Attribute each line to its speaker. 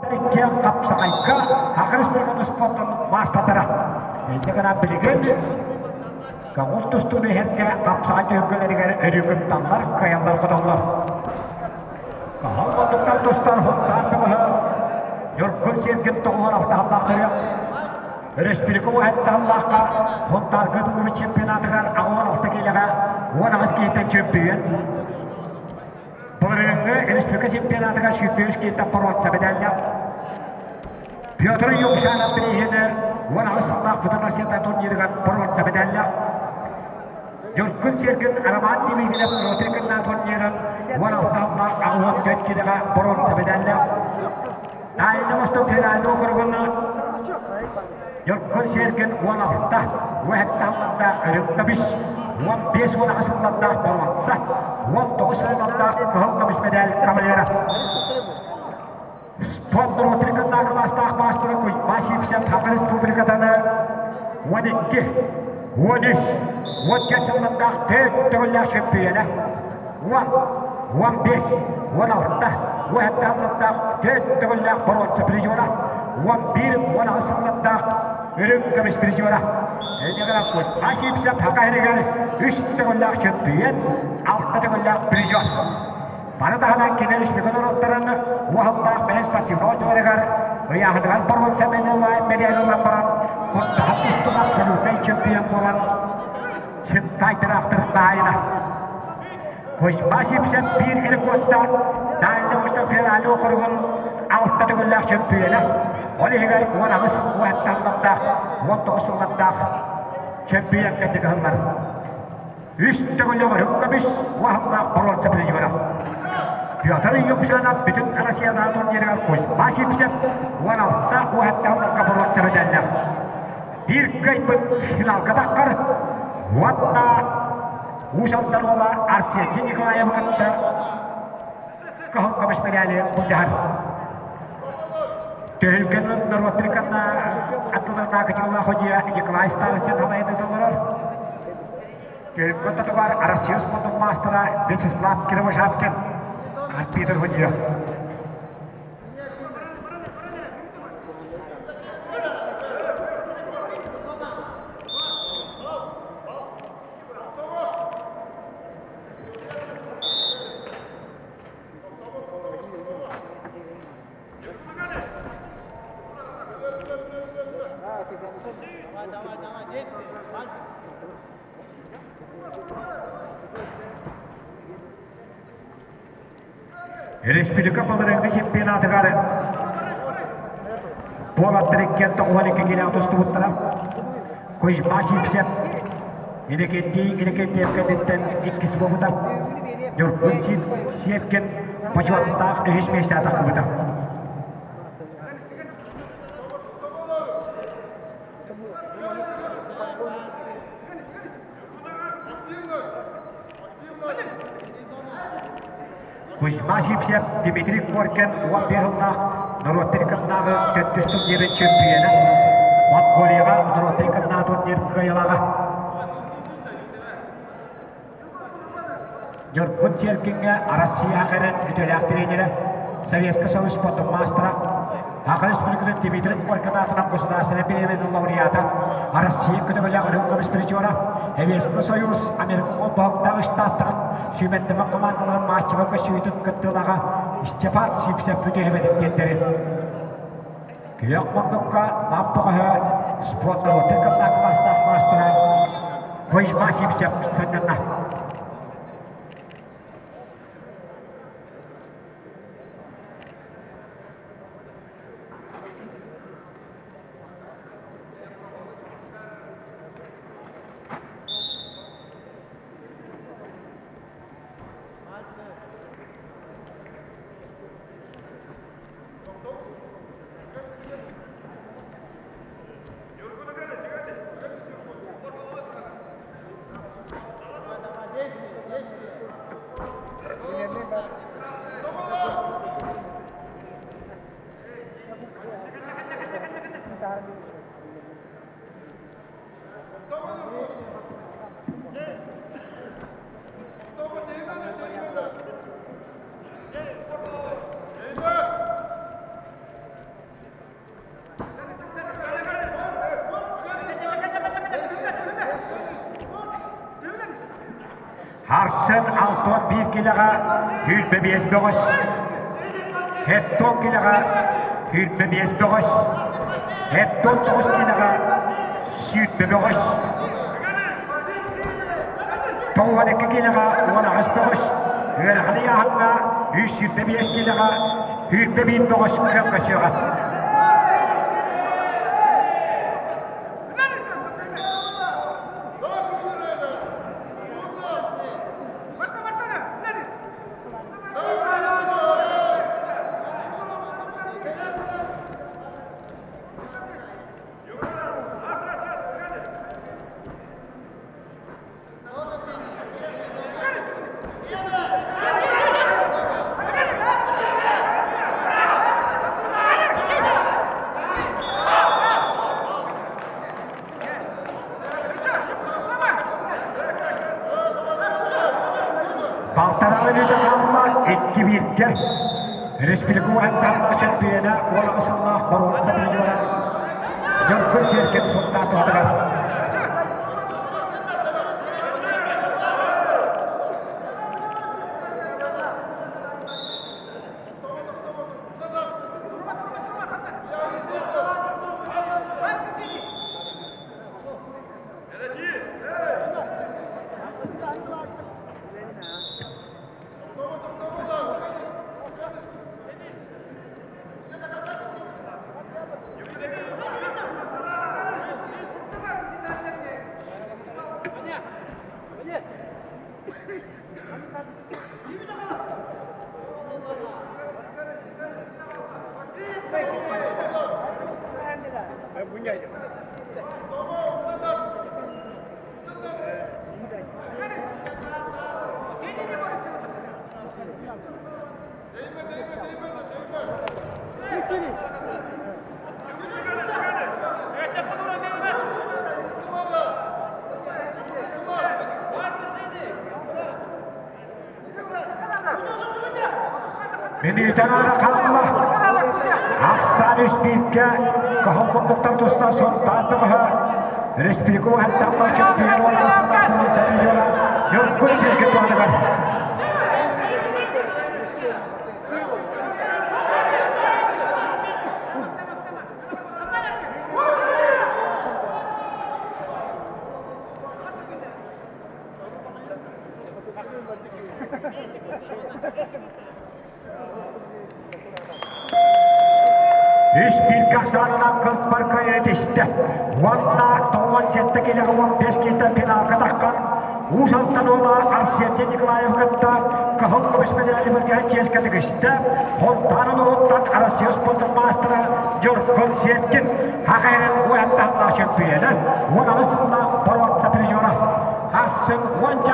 Speaker 1: Иккиэн хапсаҕайга Саха Республикатын спордун маастардара. Инньэ гынан билигин көҥүл тустууну иһэргэ хапсаҕай түһүлгэлэригэр өрүү кытталлар, кыайаллар-хотоллор. Кыһыл мундуктан тустар Һунтаар бөҕөһө Ньургун Сергин тоҕуһун алтаһаллаах төрүөх Өрөспүүбүлүкэ уһаттаһаллаахха Һунтаарга ыытыллыбыт чемпионатыгар 86 киилэҕэ 18 киһиттэн чөмпүйүөн Былырыыҥҥы республика чемпионатыгар 105 киһиттэн боруонса медаллаах Петр Юмшанов бирииһини 18 сыллаах Бүтүн Россията турнирыгар боруонса медаллаах Дьургун Сергин Роман Дмитриев Ротрикынна турнирын 16 сыллаах 84 киилэҕэ боруонса медаллаах Дальний Восток федеральный округун Дьургун Сергин 16 уһэттэ сыллардаах үрүҥ көмүс, 15 уон сыллардаах боруонса, 19 сыллардаах кыһыл көмүс мэдээл кавалера. Спорт норуотриканна кылаастаах маастара Кузьма Сивцев Саха Республикатаны 12, 13, 14 сыллардаах төрт төгүллээх чөмпүйүөнэ, 10, 15, 16, 17 сыллардаах төрт төгүллээх боруонса призера, 11, 18 сыллардаах үрүҥ көмүс призера. Иннигэр Кузьма Сивцев Саха сиригэр үс төгүллээх чөмпүйүөн, алта төгүллээх призер. Маны таһынан кини республика норуоттарын уһаллаах бэһис спортивнай оонньууларыгар ыйааһыныгар боруонса медали ылан баран, куттаһан тустуга абсолютнай чемпион буолан Синтай тыраахтыр хаһаайына. Кузьма Сивцев биир рекордта Дальний Восток федеральный округун алта төгүллээх чөмпүйүөнэ, ол иһигэр 18 уһаттаах 19 сыллардаах чөмпүйүөн кэнники кыһыллар. Үс төгүллээх үрүҥ көмүс уһаллаах боруонса призера. Петр Юмшанов бүтүн Россиятааҕы турнирыгар Кузьма Сивцев 16 уһаттаах боруонса медаллаах. Биир кыайбыт финалга таххар уонна Уус Алдан уола Арсений Николаевы кытта кыһыл көмүс медали былдьаһар. Түһүлгэнин норуоттарыканна аттыларына кытыылаах ходьуйа Николай Старостин халайын толорор. Түһүлгэ ортотугар Россия спордун маастара Вячеслав Кривошапкин, арбитр ходьуйа. Республика былырыыҥҥы чемпионатыгар буолаттар иккиэн тоҕуһан икки киилэҕэ тустубуттара. Кузьма Сивцев Иннокентий Иннокентьев кэнниттэн иккис буолбута. Ньургун Сиэткин бочуоттаах үһүс миэстэҕэ тахсыбыта. Кузьма Сивцев, Дмитрий Коркин 11 сыллаах норуоттар кытынааҕы төрдүс турнирын чөмпүйүөнэ, Монголияҕа норуоттар кытынааҕы турнир кыайыылааҕа. Ньургун Сергиҥҥэ Арассыыйа кэлэн үтүөлээх тренерэ, Советскай Союз спордун маастара, Саха Республикатын Дмитрий Коркин аатынан государственнай бириэмийэтин лауреата, Россия көтөҕөлөөх үрүҥ көмүс призера, Советскай Союз Америка холбоһуктаах штаттарын сүүмэрдэммит командаларын матчевой көссүүтүн кыттыылааҕа Степан Сивцев бүтүһүбэтин диэннэри Күөх мундукка Нам бөҕөһө спорт норуоттун кытта кылаастаах маастара Кузьма Сивцев сынньанна. 61 килэҕэ 25 бөҕөс, 70 килэҕэ 25 бөҕөс, 79 килэҕэ 100 бөҕөс, 92 килэҕэ 18 бөҕөс, ыарахан ыйааһыҥҥа 125 килэҕэ 101 бөҕөс кыам көрсүөҕэ. Балтараа мүнүүтэ хаалла икки бииргэ. Республика уһаттаах чөмпүйүөнэ уон сыллаах боруонса призера Дьоргун Сергин Сунтаар туһатыгар. Мүнүүтэн аара хаалла. Ахсаан үс бииргэ кыһыл муннуктан туста Сунтаар бөҕөһө Республика уһаттаахтар чемпион уонна призера Ньургун сиргэ туһаныгар. Үс бииргэ ахсаанынан кылбар кыайан этистэ. Уонна 97 килэҕэ 15 киһиттэн финалга таххан Уус Алдан уола Арсентий Николаев кытта кыһыл көмүс медали былдьаһан чиэскэ тигистэ. Хонтаан улууһуттан Россия спордун маастара Ньургун Сеткин Хахайрын уһаттаһыллаах чөмпүйүөнэ 18 сыллаах боруонса призера. Харсын уонча.